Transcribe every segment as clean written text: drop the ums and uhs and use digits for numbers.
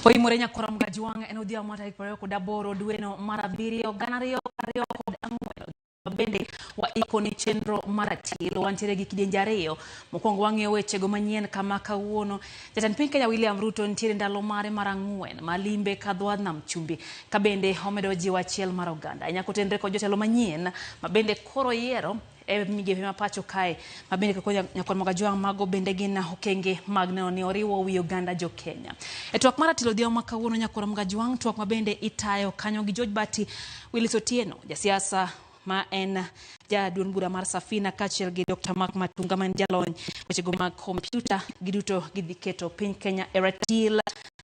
Oimore nyakwar Mgajwang' en odhiambo mar tarik 28 dweno mar abiriyo gana ariyo ariyo kod ang'wen. Bende waiko ni chenro mar atil wantiere gi kidienje ariyo. Mokwongo wang'iyo wechego manyien kama kawuono jatend piny Kenya William Ruto nitiere ndalo mare mar ang'wen ma limbe kadho nam chumbi ka bende omedo jiwo achiel mar oganda. Nyaka otenre kod jotelo manyien ma bende koro yiero e migepe ma pacho kae ma bende kaka nyakwar Mgajwang' mago bende gin okenge mag neno ni oriwo wi oganda jo Kenya. E twak mar atilo odhiambo ma kawuono nyakwar Mgajwang' twak ma bende itayo kanyo gi George Bati Willis Otieno jasiasa ma en jaduond bura mar Safina kaachiel gi Dr. Mark Matunga ma en jalony wechego mag kompyuta giduto gidhi keto piny Kenya e ratil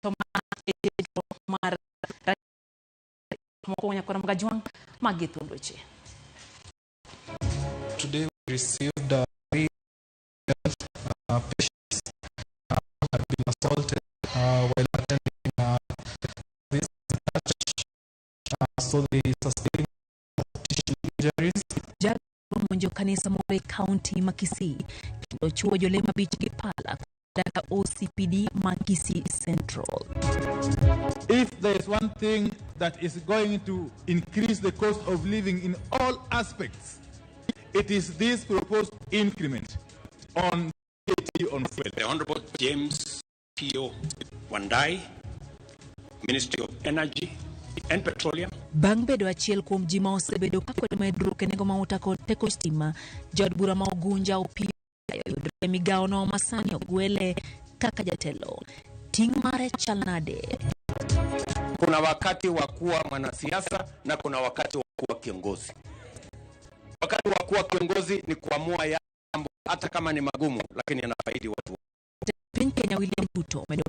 to ma e chenro mar mokwongo nyakwar Mgajwang' magi thuond weche. Today we received three patients who had been assaulted while attending this church. So they sustained tissue injuries. Monjo kanisa moro e kaunti ma Kisii kendo chuo jolemo abich gi pala daka OCPD ma Kisii Central. If there is one thing that is going to increase the cost of living in all aspects, it is this proposed increment on VAT on fuel. The Honorable James P.O. Wandai, Ministry of Energy and Petroleum. Bang' bedo achiel kuom ji ma osebedo ka kwedo medruok e nengo mauta kod teko stima, jaod bura ma Ugunja Opiyo yudore e migawono ma sani ogwele kaka jatelo. Ting' mare chal nade? Kuna wakati wa kuwa mwanasiasa na kuna wakati wa kuwa kiongozi. Wakati wa kuwa kiongozi ni kuamua jambo hata kama ni magumu, lakini yanafaidi watu. Piny Kenya William Ruto omedo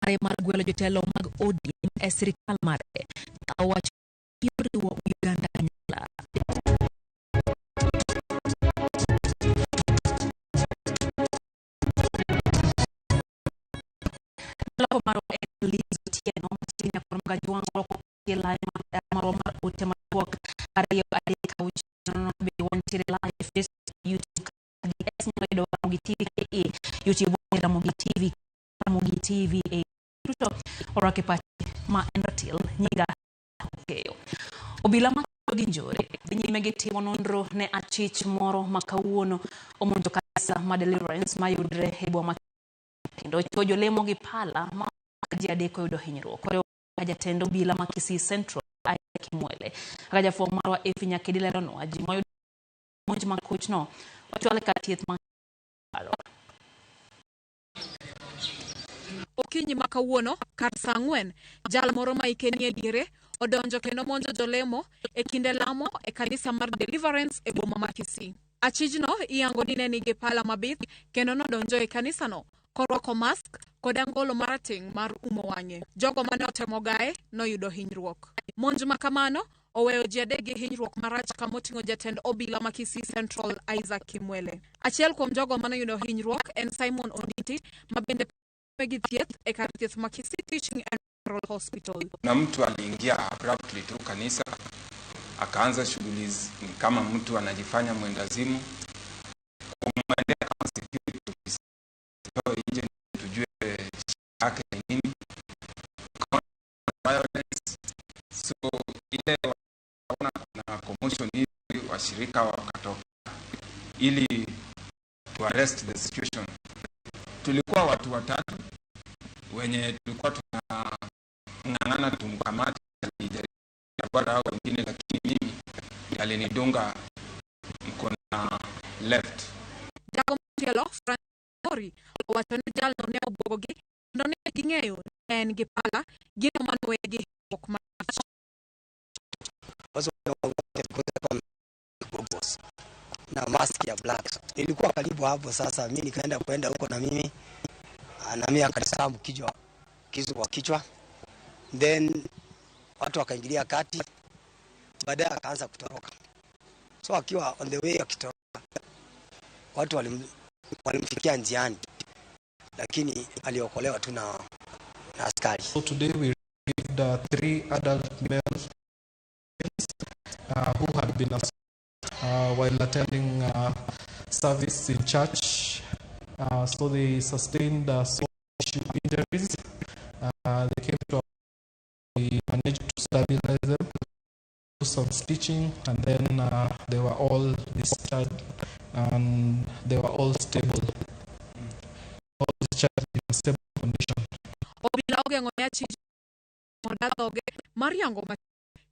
kare mar gwelo jotelo mag ODM e sirikal mare ka owacho ni riwo Uganda kanyakla. Loko marwa en Liz Otieno machiegni nyakwar Mgajwang' orwako e marwa mar ote machuok ariyo adek auchiel nono be wantiere live Facebook, YouTube gi S nyalo yudo Ramogi TV KE, YouTube Ramogi TV, Ramogi TV e duto orwako e pache ma en ratil nyinga Okeyo. Obila ma gi njore dhi nyime gi timo nonro ne achich moro ma kawuono omonjo kanisa ma Deliverance mayudre e boma kendo ochuo jolemo gi pala ma ji adek oyudo hinyruok. Kore jatend obila ma Kisii Central Isaac Kimwele. Kaka jafwambo marwa Effie Nyakedi leronwa ji moyudo monj ma kochno ochwal kar thieth ma Okinyi ma kawuono kar saa ang'wen, jal moro ma ike nie diere odonjo kendo monjo jolemo e kinde lamo e kanisa mar Deliverance e boma ma Kisii. Achijno iyango ni ne nigi pala mabith kendo nodonjo e kanisano korwako mask kod angolo marateng' mar umo wang'e. Jogo mane otemo gaye noyudo hinyruok. Monj ma kamano oweyo ji adek gi hinyruok marach kamoting'o jatend obila ma Kisii Central Isaac Kimwele. Achiel kuom jogo manoyudo hinyruok en Simon Onditi ma bende gi thieth e kar thieth ma Kisii Teaching and Referral Hospital. Na mtu aliingia abruptly tu kanisa akaanza shughuli ni kama mtu anajifanya mwendazimu, kumwendea kama security officer nje tujue yake ni nini, violence. So ile waona kuna commotion hivi, washirika wakatoka ili to arrest the situation. Tulikuwa watu watatu wenye tulikuwa tunang'ang'ana tumkamate, alijaribu hao wengine, lakini mimi alinidunga mkono left. Jago machielo Francis Mori owacho ni jalno ne obwogogi kendo ne ging'eyo ni en gi pala, gino manowe gi hinyruok marach. Na mask ya black. Nilikuwa karibu hapo sasa, mimi nikaenda kwenda huko na mimi na mimi akanisamu kichwa, kisu kwa kichwa, then watu wakaingilia kati, baadaye akaanza kutoroka. So akiwa on the way akitoroka, watu walimfikia njiani, lakini aliokolewa tu na askari. So today we received three adult males who had been assaulted while attending service in church. So they sustained soft tissue injuries. They came preaching, and then they were all discharged, and they were all stable. All discharged in a stable condition. Obila ogeng'o ne achij oda dhoge mar yango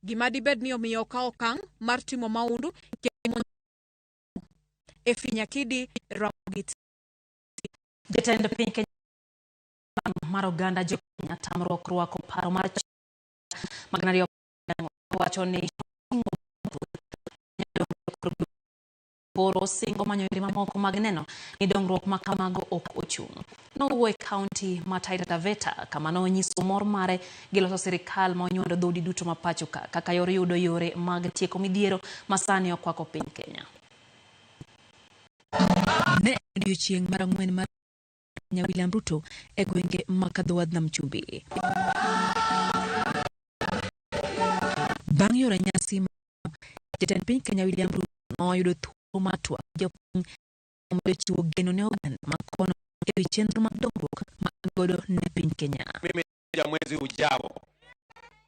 gima dibed ni omiyo okawo okang' mar timo maundu kendo e Finyakidi Ramogi. Jatend piny Kenya mar oganda jo Kenya tamruok rwako paro mar magana wacho ni boro singo manyo yore mamoko mag neno ni dongruok ma kamago ok ochung'. Nowuoyo e kaunti ma Taita Taveta kama nonyiso mor mare gi loso sirikal ma onywando dhoudi duto ma pacho ka kaka yor yudo yore mag tieko midhiero ma sani okwako piny Kenya. Ne odiochieng' mar ang'wen mar William Ruto e gwenge ma kadho wadh Nam Chumbi. Bang' yoro nyasi, jatend piny Kenya William Ruto noyudo thuolo mar twak gi jopiny omedo chiwo geno ne oganda ma kono ewi chenro mag dongruok ma godo ne piny Kenya. Mimi ya mwezi ujao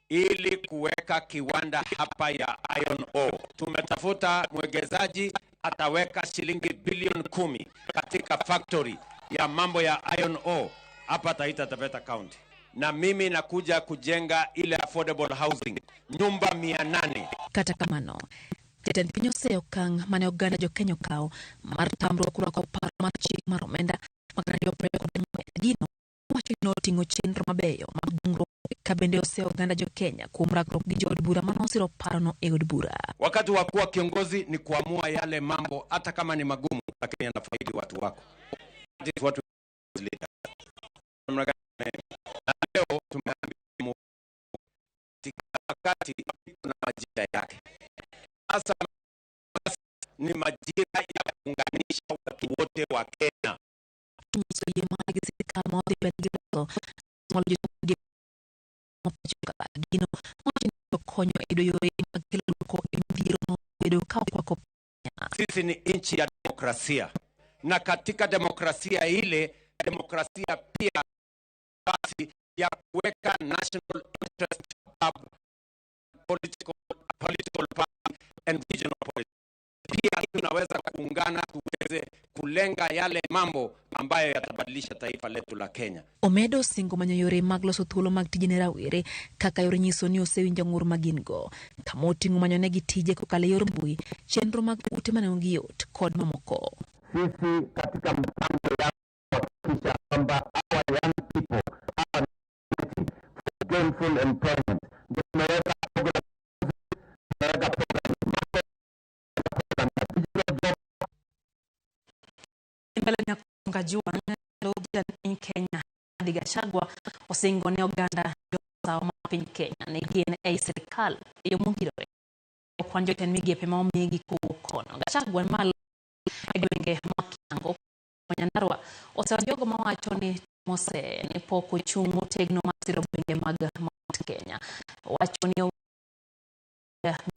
ili kuweka kiwanda hapa ya iron ore. Tumetafuta mwekezaji ataweka shilingi bilioni 10 katika factory ya mambo ya iron ore hapa Taita Taveta County, na mimi nakuja kujenga ile affordable housing nyumba 800. Kata kamano, jatend piny oseyo okang' mane oganda jo Kenya okawo mar tamruok rwako paro mar chik mar omenda mag 2024. Gino wacho ni noting'o chenro mabeyo mag dongruok ka bende oseyo oganda jo Kenya kuom rakruok gi jood bura manosiro parono e od bura. Wakati wa kuwa kiongozi ni kuamua yale mambo hata kama ni magumu, lakini yanafaidi watu wako. That is what we leader. Na leo tumeambiwa katika wakati kuna majira yake. Sasa ni majira ya kuunganisha watu wote wa Kenya. Nyiso yie margi gi sirikal ma odhi mbele gi loso molo jotend ma pacho ka. Gino wacho ni okonyo e yudo yore mag kelo dwoko e midhiero ma osebedo ka okwako Kenya. Sisi ni nchi ya demokrasia, na katika demokrasia ile, demokrasia pia basi ya kuweka national interest above political party and regional politics. Pia tunaweza kuungana tuweze kulenga yale mambo ambayo yatabadilisha taifa letu la Kenya. Omedo singo manyo yore mag loso thuolo mag tije ne rawere kaka yor nyiso ni osewinjo ng'ur ma gin go, kama oting'o manyonegi tije kokalo e yor mbui, chenro mag ute ma nengogi yot kod mamoko. Sisi katika mpango ya kuhakikisha kwamba our young people our for gainful employment, ndio tumeweka program, tumeweka program ya digital job. Mbele Nyakonga Juang jatend piny Kenya Rigathi Gachagua osingo ne oganda josawa ma piny Kenya ni gin ei sirikal e yo mongirore okwan jotend migepe ma omigi kowuok kono. Gachagua malo e gwenge ma Kiango Nyandarua osewacho jogo mawacho ni mose ni pok ochung' motegno mar siro gwenge mag Mount Kenya. Owacho ni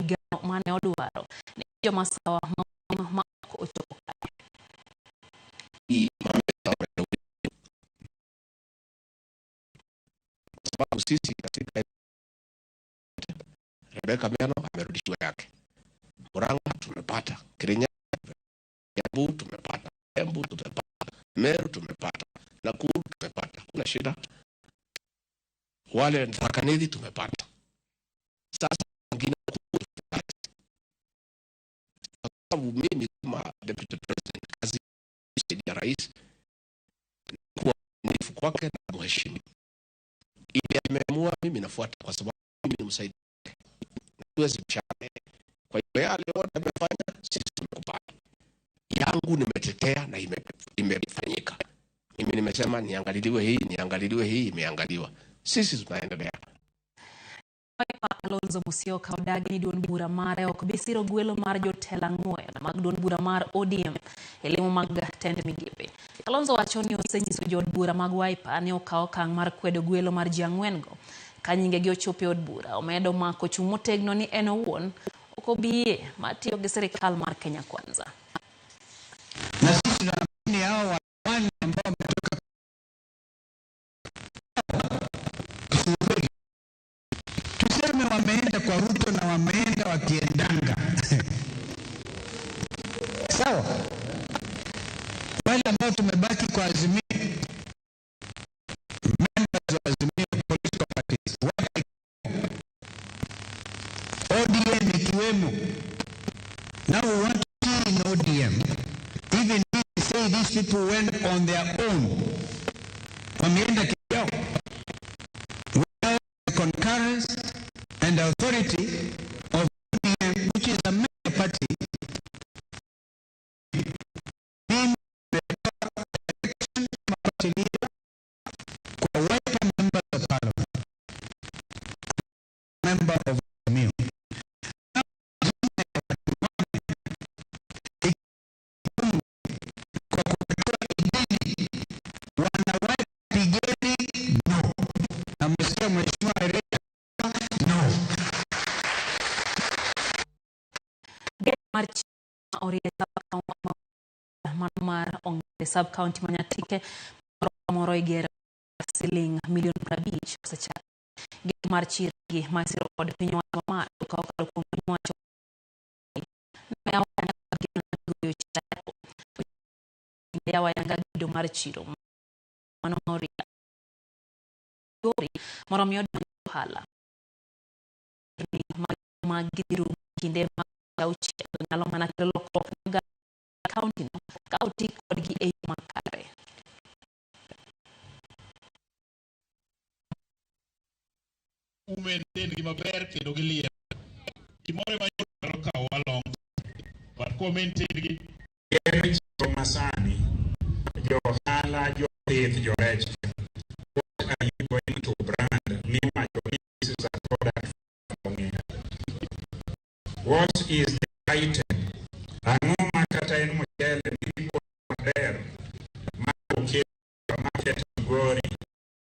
migao mane odwaro ni joma sawa ma ok ochopo kare. Sababu sisi katika Rebecca Miano amerudishiwa yake, Murang'a tumepata, Kirinyaga, Kiambu tumepata, Embu tumepata, Meru tumepata, Nakuru tumepata, kuna shida. Wale Tharaka Nithi tumepata. Sasa wengine kwa sababu mimi kama deputy president kazi ya rais kuwa mwaminifu kwake na mheshimu. Ile ameamua mimi nafuata kwa sababu mimi ni msaidizi. Siwezi bishana. Kwa hiyo yale yote amefanya sisi tumekubali. Yangu nimetetea na imefanyika. Mimi nimesema niangaliliwe hii, niangaliliwe hii, imeangaliwa. Sisi tunaendelea. Kalonzo Musyoka odagi ni duond bura mare ok bi siro gwelo mar jotelo ang'wen mag duond bura mar ODM e lemo mag tend migepe. Kalonzo wacho ni osenyiso jood bura mag Wiper ni okawo okang' mar kwedo gwelo mar ji ang'wen go ka nyingegi ochopo e od bura. Omedo mako chung' motegno ni en owuon ok obi yie mar tiyo gi sirikal mar Kenya Kwanza. Na sisi tunaamini hao wanne ambao wametoka tuseme wameenda kwa Ruto na wameenda wakiendanga. ambao tumebaki kwa Azimio, members wa Azimio political parties, ODM ikiwemo. Now we want to see in ODM, even if they say these people went on their own, wameenda kivyao, without the concurrence and authority of ODM, which is a major party. Mimi nimetoa direction kama party leader kwa Wiper members of parliament, member of Azimio. Kwa kutoa idhini, wana Wiper pigeni no. Na mmesikia Mheshimiwa Irene no. Gedo mar chiro ma Oria sub-county mano mar Ongere sub-county ma Nyatike moro igero siling milion 50 osechaki. Gedo mar chiro gi ma isiro kod piny owacho mamalo ka okalo kuom piny owacho ne yawo goyo chako yawo ayanga gedo mar chiro mano ma Oria moro miyo donjo ohala mag gidhi rumo kinde mag auchiel nyalo mana kelo lokruok ne oganda kaunti no ka oti kodgi e yo makare. Umen dendgi maber kendo giliel. Gimoro ema nyalo kawowa long but kwa maintain gi Ger chiro masani, jo ohala, jopith, jorech, what are you going to brand miwacho ni this is a product from Ong'er? What is the item? Ang'o ma kata en mchele mipo maber ma okel supermarket Migori,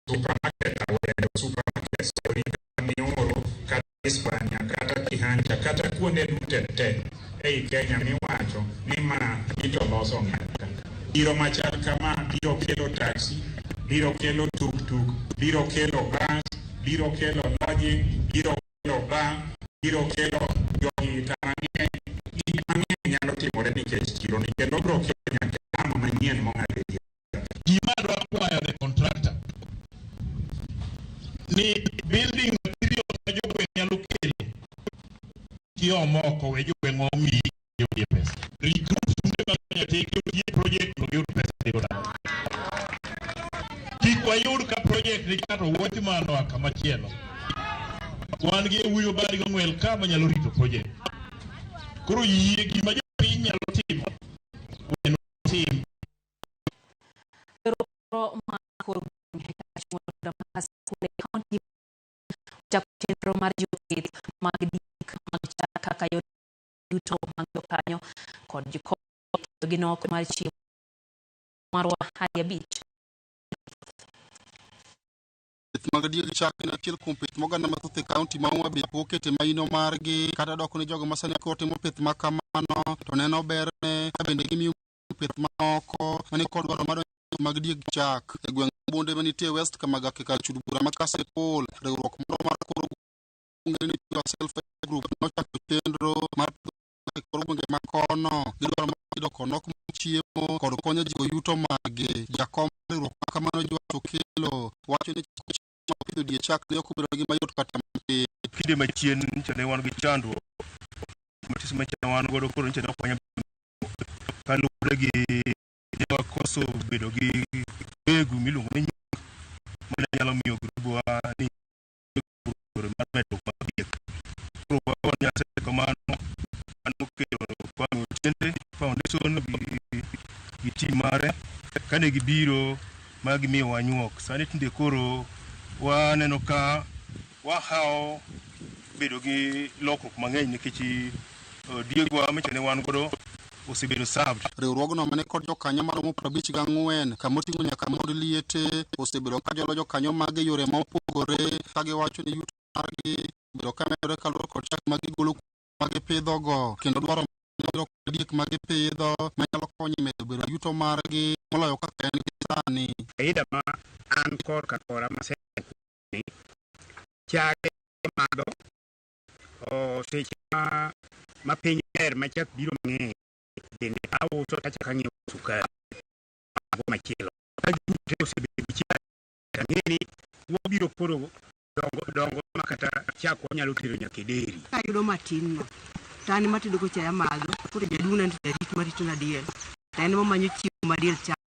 supermarket Awendo, supermarket Sori, kata Mioro, kata Hispania, kata Kihancha, kata kuonde duto te ei Kenya miwacho ni ma ito loso Ong'er ka. Chiro machal kama biro kelo taxi, biro kelo tuk-tuk, biro kelo bus, biro kelo lodging, biro kelo bar, biro kelo jogita mang'eny. Gik mang'eny nyalo timore nikech chiro ni kendo biro kelo nyaka lamo manyien mong'ad e dier. Gima adwa kwayo the contractor ni building materials ma jogweng' nyalo kelo kiom oko we jogweng' omiyi giyudie pesa. Recruit funde mag Nyatike otiye project no giyud pesa dhigo dala. Kik wayud ka project ni kato watchman oa kama chielo. Wan gi Ewuyo Bari gong'wel ka manyalo rito project. Koro yie gima jopiny nyalo timo wenwa tim. Riwruok mar kor gweng' e kar bura mar Kasipul e kaunti ochako chenro mar jiwo pith mag diek mag chak kaka yor yuto mag jokanyo kod jikon gi nok mar chiemo marwa hadi abich. Pith mag dieg chak en achiel kuom pith moganda mathoth e kaunti ma Homa Bay pok okete maino margi kata dok ne jogo masani koro timo pith ma kamano to neno berne ka bende gimiyo pith mamoko mani kod dwaro mar mag dieg chak e gweng' Bunde manitie West Kamagak e kar chud bura ma Kasipul. Riwruok moro mar kor gwenge ni Pure Self Help Group nochako chenro mar pidho e kor gwenge ma kono gidwaro mar doko nok mar chiemo kod konyo jiwo yuto margi. Jakom mar riwruok ma kamano Joash Okello wacho ni chako chenro mar pidho dieg chak ne ok obedo negi mayot kata matin. Kinde machien nyicha ne wan gi chandruok matis macha ne wan godo koro nyicha ne ok wanyal kaluwore gi ne wakoso bedo gi mbegu miluongo ni nyuok mane nyalo miyo grubwa ni yore mar medruok mar diek. Koro wago Nyasaye erokamano mano kelo Kwame Otiende Foundation gi team mare kane gibiro ma gimiyowa nyuok. Sani tinde koro waneno ka wahawo bedo gi lokruok mang'eny nikech diegwa micha ne wan godo osebedo served. Riwruogno mane kod jokanyo maromo 54 kama oting'o nyaka mond liete osebedo ka jolo jokanyo mage e yore ma opogore ka giwacho ni yuto margi osebedo ka medore kaluwore kod chak ma gigolo ma gipidhogo kendo dwaro kod diek ma gipidho manyalo konyo e medo bedo yuto margi moloyo kaka en gi sani. Faida ma an korka kora maseneno chage madho seche ma piny ber ma chak biro mang'eny bende auso tachako ang'iewo sukari. te osebedo gi chiaye. Ang'e ni wabiro koro dongo dongo ma kata chak wanyalo tero nyaka e dairy. Kayudo matin no, to an ema atedo go chae amadho, koro jaduong'na to jarit maritona diel, to en ema omanyo chiemo ma diel chamo,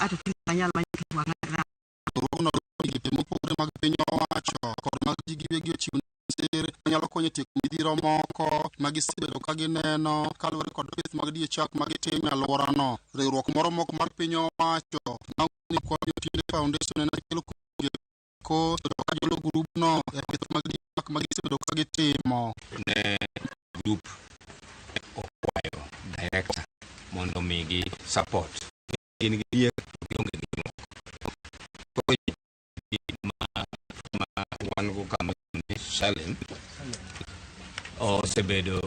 ato tinde ok anyal manyo to wang'a rach. Riwruogno dwaro ni migepe mopogore mag piny owacho kod mag ji giwegi ochiw sir manyalo konyo e tieko midhiero moko ma gisebedo ka gineno kaluwore kod pith mag die chak ma gitimo e alworano. Riwruok moro mok mar piny owacho ma ni Kwame Otiende Foundation en achiel kuom ko osebedo ka jolo grubno e pith mag die chak ma gisebedo ka gitimo. Ne group okwayo director mondo omigi support. Gin gi diek to gionge gi nyuok. Koro ma, ma wan go kama ni Salim osebedo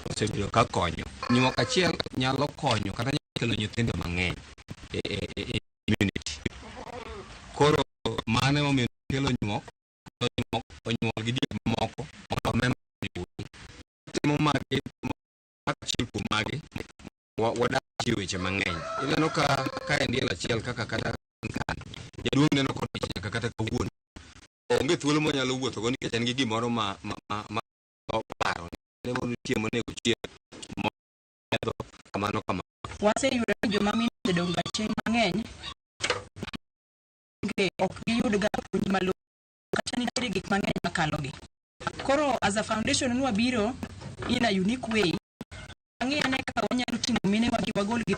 osebedo ka konyo. Nyuok achiel nyalo konyo kata nyalo kelo nyithindo mang'eny e, e, e, e community. Koro mano emomiyo kelo nyuok, nyuok onyuol gi diek mamoko mondo omen timo magi achiel kuom magi wadak e weche mang'eny. Ineno ka ka en diel achiel kaka kata kan jaduong' neno kodich nyaka kata kawuono. Onge thuolo monyalo wuothogo nikech en gi gimoro ma ma ma, ma oparo ne mondo chiemo onego chiem modho kamano kamano. Waseyudo ni joma mine osedong' ga chien mang'eny onge ok giyud ga puonj malong'o kata nitiere gik mang'eny makalogi. Koro as a foundation nwabiro in a unique way wang'i ane kaka wanyalo ting'o minewa gi wagolgi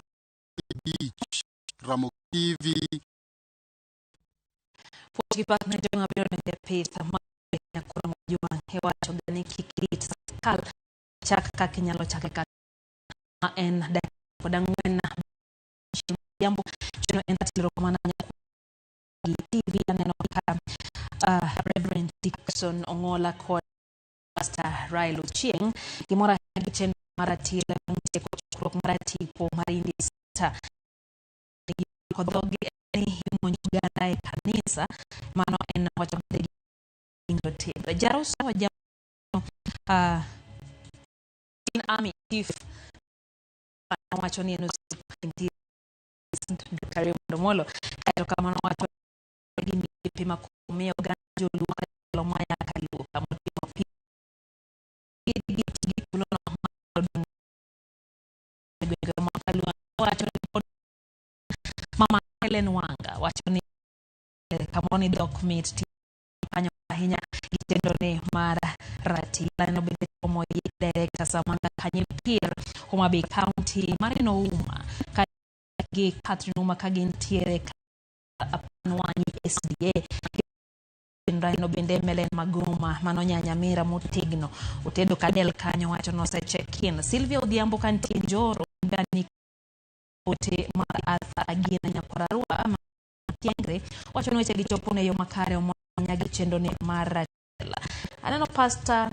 Beach, Ramogi TV, Puonj gi pak ne joma biro donjo e pith mar Nyakurom Ojwang' iwacho ga ni kik irit sirkal chak kaka inyalo chake kaka ma en dakika kod ang'wen odhiambo chino en ratiro erokamano Nyakurom TV aneno ka Reverend Dickson Ong'ola kod Pastor Rael Ochieng' gimoro ahinya gi chenro mar ratiro bang' tieko chokruok mar tipo mar Indie Center kod dhogi en ni imonjo oganda e kanisa mano en wach maber gi jotelo Jarusa wajamo Army Chief wacho ni en osiep Dr. Raymond Omolo kaeto kamano wacho gi migepe ma miyo oganda joluo kajalo maya kaluo kamotimo pi gi thuolono mar gwenge ma kaluo wacho ni pod mama Helen Wanga wacho ni kamoro ni dhok mit kanyo ahinya gi chenro ni mar ratiro aneno bende omo director Samantha Kanyepir Homa Bay County Marino Uma ka gi Catherine Uma ka gintiere Apanwanyi SDA Raino bende Melen Magoma mano nyanya mira motegno otedo kadel kanyo wacho nose check in Sylvia Odhiambo kantie Njoro gani ote mar Arthur Agina Nyakorarua Tiengre wacho ni weche gichopo ne yo makare omonya gi chenro ni mar ratila. Aneno Pastor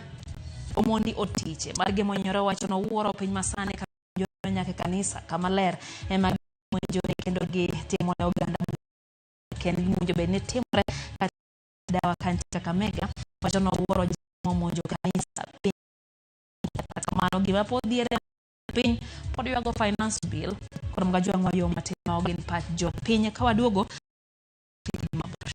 Omondi Otiche mar Gimonyore wacho nowuoro piny masani ka nyaka e kanisa kama ler ema gimonjore kendo gitimo ne oganda kendo gimonjo bed ni timore kata dawa kantie Kakamega wacho nowuoro momonjo kanisa piny kata kamano gima pod dhiere piny pod ywago finance bill koro mga jwang'wa yo matin ma ok gin pach jopiny ka waduogo mabor.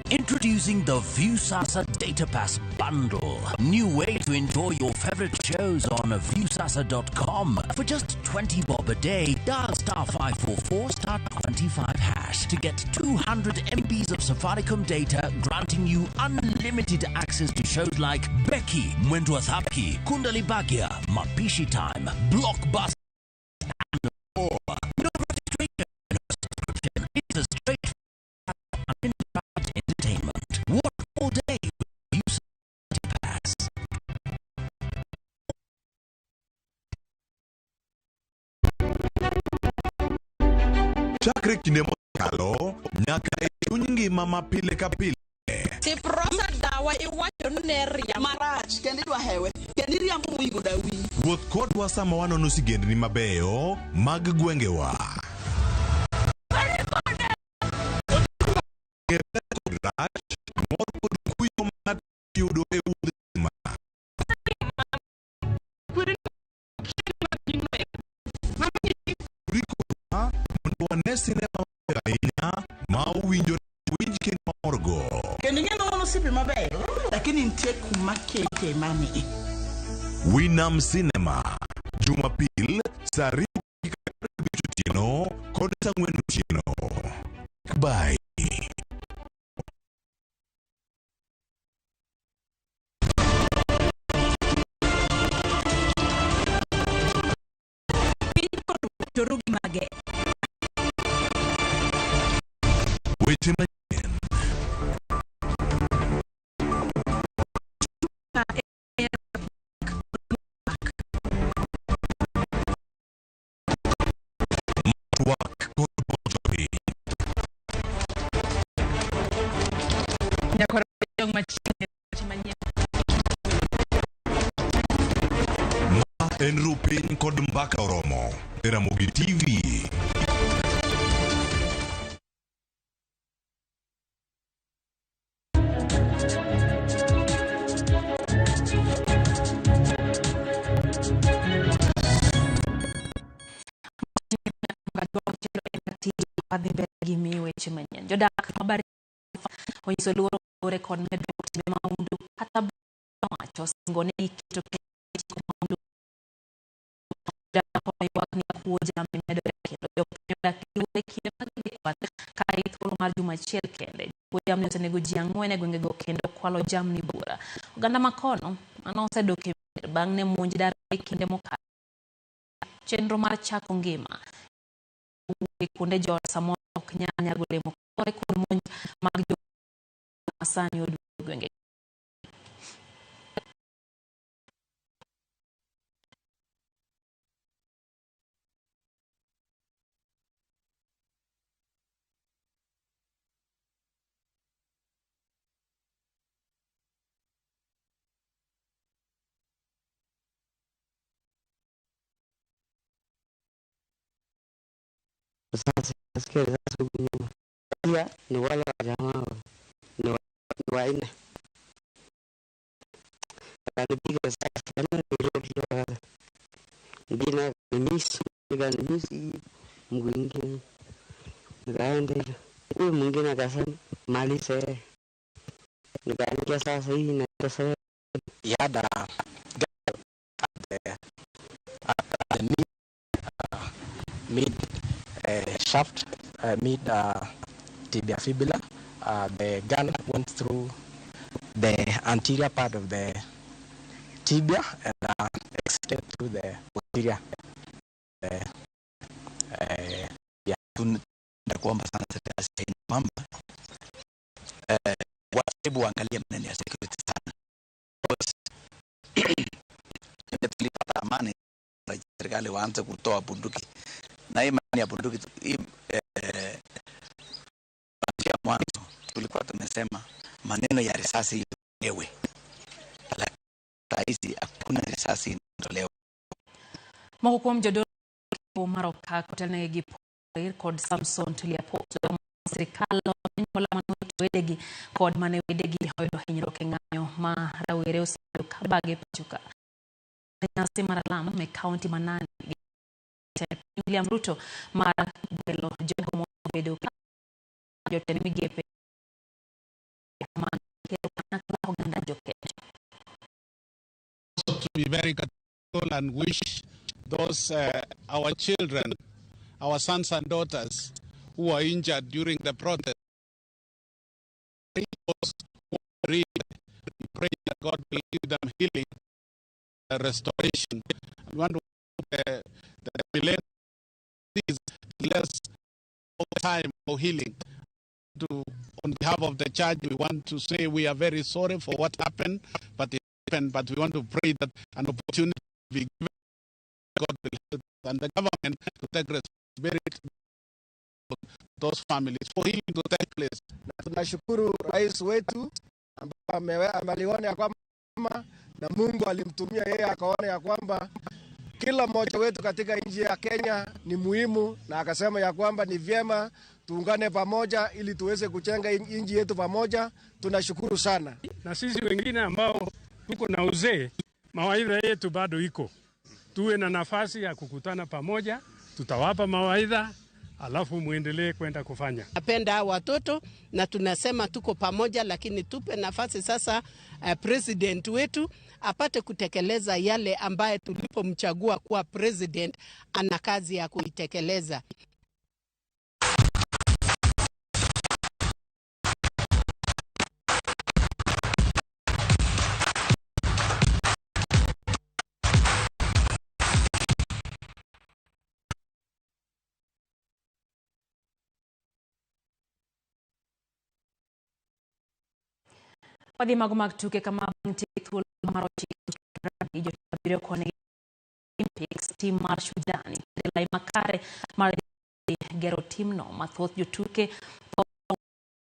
Introducing the Viusasa Data Pass Bundle. New way to enjoy your favorite shows on Viusasa.com. For just 20 bob a day, dial star 544 star 25 hash to get 200 MBs of Safaricom data, granting you unlimited access to shows like Becky, Mwendwa Thapki, Kundali Bhagya, Mapishi Time, Blockbuster, and more. No registration, no subscription. It's a straight uninterrupted entertainment. Watch all day with Viusasa Pass. Chakre kinde mokalo nyaka e chuny ngima ma pile ka pile. Siprosa dawa iwacho ni ne riambo marach kendo idwa hewe kendo iriambo moingo dawi Wuoth kodwa sama wanono sigendni mabeyo mag gwengewa. Mondo wane sinema mabeyo ahinya ma owinjore winj kendo mamorgo. Kendo ing'e ni wan osiepe mabeyo, lakini nitie kuma kete mani. Winam Cinema, Jumapil saa 2:15 otieno kod saa 4 otieno. Bye. Torugi mage. Weche manyien. Twak kod puonjo piny. Nyakoro jong machiegni weche manyien. Ma en Rupiny kod Mbaka Oromo e Ramogi TV. Wadhi mbele gi miyo weche manyien. Jodak ma Baringo onyiso luoro kaluwore kod medruok timbe mahundu kata wacho singo ni giketo chik mahundu. Jodak oywak ni kuo jamni medore kendo jopiny odak gi luoro e kinde ma gidhi kwath ka thuolo mar juma achiel kende. Jokuo jamni osenego ji 4 e gwengego kendo kwalo jamni buora. Oganda makono mano osedok e mier bang' ne monj dar e kinde mokalo. Chenro mar chako ngima wuok e kuonde joot samoro ok nyal nyago olemo kaluwore kod monj mag jo masani oduogo e gwenge. Sasa nasikia risasi huku nyuma. Pia ni wale wa jamaa ni wanne. Wakanipiga risasi kama nilivyo. Mwingine akanimisi, akanimisi mguu mwingine. Nikaenda hivyo. Huyu mwingine akasema maliza yeye. Nikaangalia sasa hii na sasa. He had a girl at the mid shaft, mid tibia fibula. The gun went through the anterior part of the tibia and exited through the posterior. Yeah. Tunakuomba sana serikali kwamba wajaribu waangalie maneno ya security sana. Because tulipata amani, serikali waanze kutoa bunduki. Na hii maneno ya bunduki hii, kuanzia mwanzo tulikuwa tumesema maneno ya risasi itolewe, lakini saa hizi hakuna risasi inatolewa. Moko kuom jodolo mar Okak otelnegi gi Paul kod Samson Tuliapot sirikal onyuola manoto wedegi kod mane wedegi oyudo hinyruok e ng'anyo ma rawere osebedo ka bage pacho ka. Nyasi mar alam e kaunti ma Nandi gi jatend piny William Ruto mar gwelo jogo mobedo jotend migepe mag kelo kanyakla oganda jokenya. To be very grateful and wish those our children, our sons and daughters who were injured during the protest. Those who are bereaved, we pray that God will give them healing, restoration. And want to the millennium is less time for healing. On behalf of the church, we want to say we are very sorry for what happened, but it happened. But we want to pray that an opportunity will be given. God will help and the government to take responsibility for those families for healing to take place. Na tunashukuru rais wetu ambaye ameliona ya kwamba na Mungu alimtumia yeye akaona ya kwamba kila mmoja wetu katika nchi ya Kenya ni muhimu, na akasema ya kwamba ni vyema tuungane pamoja ili tuweze kujenga nchi yetu pamoja. Tunashukuru sana. Na sisi wengine ambao tuko na uzee, mawaidha yetu bado iko. Tuwe na nafasi ya kukutana pamoja, tutawapa mawaidha alafu muendelee kwenda kufanya. Napenda hawa watoto na tunasema tuko pamoja, lakini tupe nafasi sasa president wetu apate kutekeleza yale ambaye tulipomchagua kuwa president, ana kazi ya kuitekeleza. Wadhi mago mag tuke kama nitie thuolo mar 9 jotugo abiriyo koni Olympics tim mar Shujaa nitiere lai makare mar dhi gero timno mathoth jotuke